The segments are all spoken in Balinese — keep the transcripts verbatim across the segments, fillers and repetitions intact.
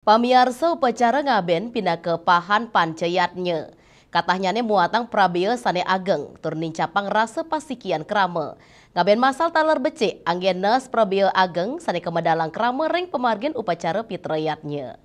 Pamiarsa, upacara ngaben pinaka pahan panca yadnya. Katahnyané muatang prabéa sané ageng, tur nincapang rasa pasikian krama. Ngaben masal taler becik anggén naas prabéa ageng sané kamedalang krama ring pamargin upacara pitra yadnya.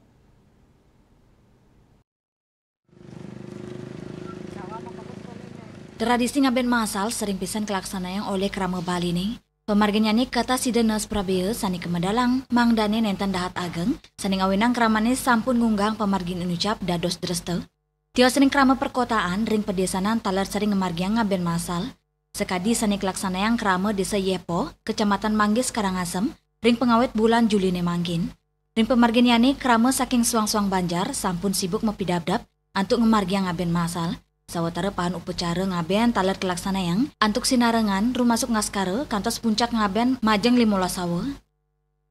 Tradisi ngaben masal sering pisan kalaksanayang olih krama Baliné. Pamarginnyané katas sida naas prabéa sané kamedalang, mangdané nénten dahat ageng, sané ngawinang kramané sampun ngunggahang pamargin inucap dados dresta. Tios ring krama perkotaan, ring padésanan taler sering ngamargiang ngaben masal. Sakadi sané kalaksanayang krama Désa Yépo, Kecamatan Manggis, Karangasem, ring pangawit bulan Juliné mangkin. Ring pamarginnyané, krama saking suang-suang banjar sampun sibuk mapidabdab antuk ngamargiang ngaben masal. Sawatara pahan upacara ngaben taler kalaksanayang antuk sinarengan, rumasuk ngaskara, kantos puncak ngaben majeng limolas sawa.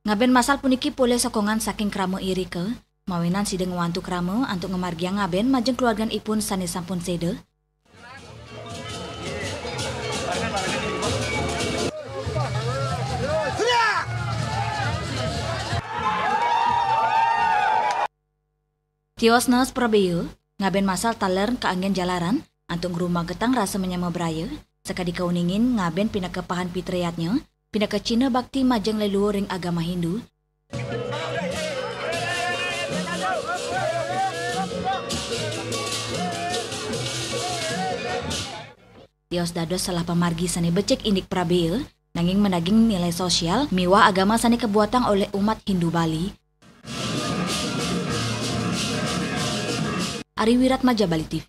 Ngaben masal puniki polih sokongan saking krama irika, mawinan sida ngwantu krama antuk ngamargiang ngaben majeng kaluarganipun sané sampun séda. Tios naas prabéa, ngaben masal taler kaanggén jalaran antuk ngrumagetang rasa manyama braya, sakadi kauningin ngaben pinaka pahan pitra yadnya, pinaka cihna bakti majeng leluhur ring agama Hindu. Tios dados salah pamargi sané becik indik prabéa, nanging madaging nilai sosial miwah agama sané kabuatang olih umat Hindu Bali. Ari Wiratmaja, Bali T V.